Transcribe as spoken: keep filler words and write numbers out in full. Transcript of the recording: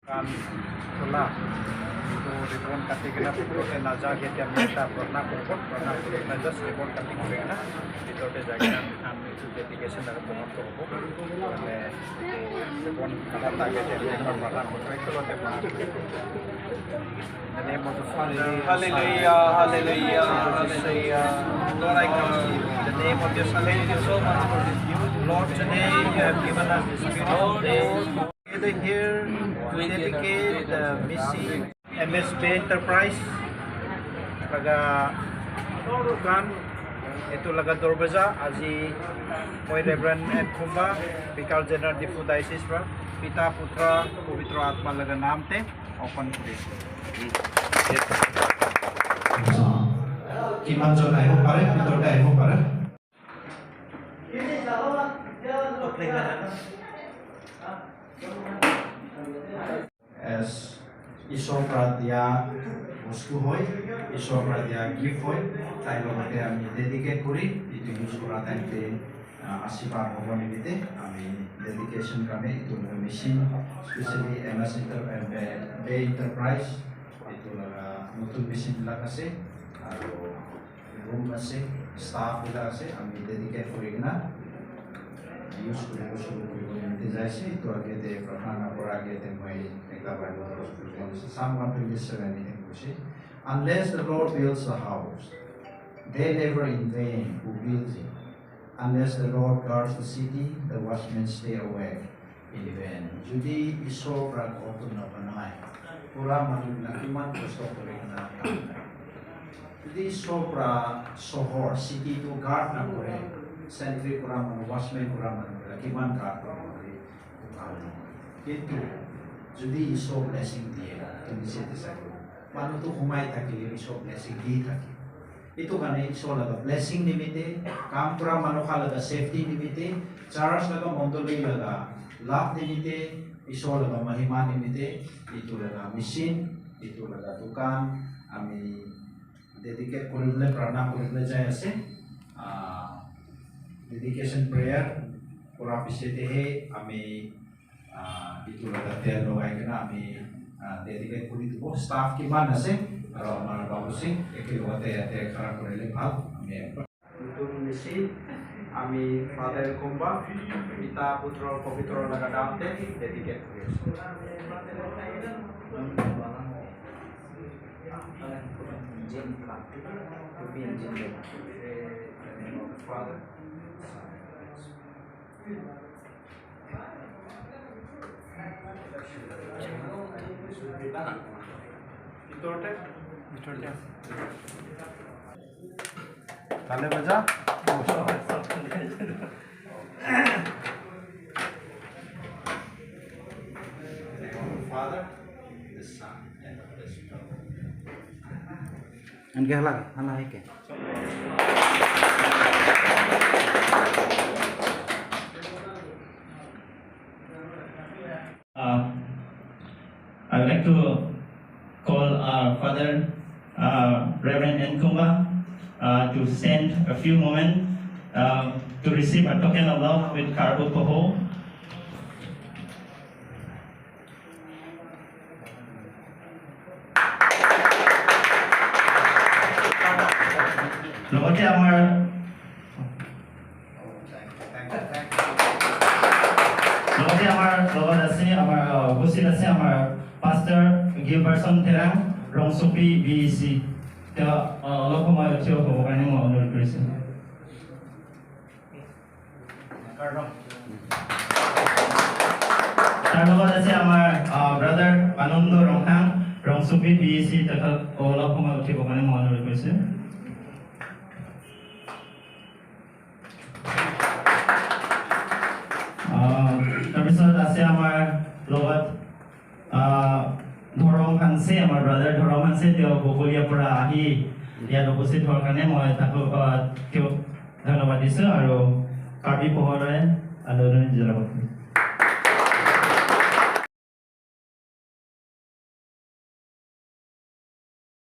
Kan khula. Etu ribbon kati kena bhitor te naja ke tia ami ekta pratna kuribo, pratna kuri kena just ribbon kati kuri kena bhitor te jai kena ami etu dedication laga program kuribo. Mane, etu ribbon kata ta ke tia ami ekta pratna kuribo, etu logote pratna kuribo. In the name of the Father, Hallelujah, hallelujah, hallelujah. Lord, I come to you in the name of your Son. Thank you so much for this beautiful Lord, today you have given us this beautiful day. Together here to dedicate the missing M S Bay Enterprise laga dukan, etu laga dorbaja aji moi Reverend N Khumba, Vicar General Diphu Diocese pra, Pita, Putra, Pavitra Atma laga naam te open kuri ase. Kiman jon ahibo pare, bhitor te ahibo pare. As Ishwar pra dia bostu hoi, Ishwar pra dia gift hoi, tai logote ami dedicate kuri, etu use kura time te, ah, ashirbad hobo nimite, ami dedication karne etu moi machine, specially M S Enter-, eh, Bay, Bay Enterprise, etu laga notun machine bilak ase, aru room ase, staff bila ase, ami dedicate kuri kena use kuribo shuru kuribo nimite jai ase. Etu age te pratna na kora age te moi ekta Bible verse puri kena ase. Psalm one twenty-seven ene koise, "Unless the Lord builds the house, they labor in vain who build it. Unless the Lord guards the city, the watchmen stay awake in vain." Jodi Ishwar pra ghor tu na banai, pura manu na kiman kosto kuri kena kam kore. Jodi Ishwar pra sohor, city tu guard na kore, sentry kura manu, watchman kura manu kore, kiman guard kuri kore, etu kam na kore. Kintu jodi Ishwar blessing diye, tumi se decide kuro. Manu tu humai thakile Ishwar blessing di thake. Etu karne Ishwar laga blessing nimite, kam kura manu khan laga safety nimite, church laga mondoli laga labh nimite, Ishwar laga mahima nimite, etu laga machine, etu laga dukan, ami dedicate kuribole, pratna kuribole jai ase. Ah, dedication prayer kura piche te he ami, ah, etu laga tel logai kena ami, ah, dedicate kuri dibo. Staff kiman ase, aru amar babu singh, eke logote yate khara kurile bhal. Ami Nutun machine, ami Father Kumba, Pita, Putra, Pavitra laga naam te dedicate kuri ase. Engine, engine. Father. Bhitor te? Bhitor te. Tale baja. Father, the Son, and the Holy Spirit. Anke hala, hala hai ke. Uh, I would like to call our Father, uh, Reverend N Kumba, uh, to spend a few moments, uh, to receive a token of love with Karbu Poho. Logote amar, logote amar logot ase, amar, uh, uposthit ase amar Pastor Gilbertson Terang, Rongsopi B E C. Teo, uh, olop somoi thio hobo karne moi onurodh korisu. Tar logot ase amar, ah, brother Anando Rongkhang, Rongsopi B E C, tekhak olop somoi uthibo karne moi onurodh korisu. Ah, tar pisot ase amar logot Ah, Dhorom Hanse, amar brother Dhorom Hanse, teo Bokolia pora ahi, yat uposthit hor karne moi taku, ah, teo dhonnobad disu, aru Karbi Pohore, alo dun jilabo.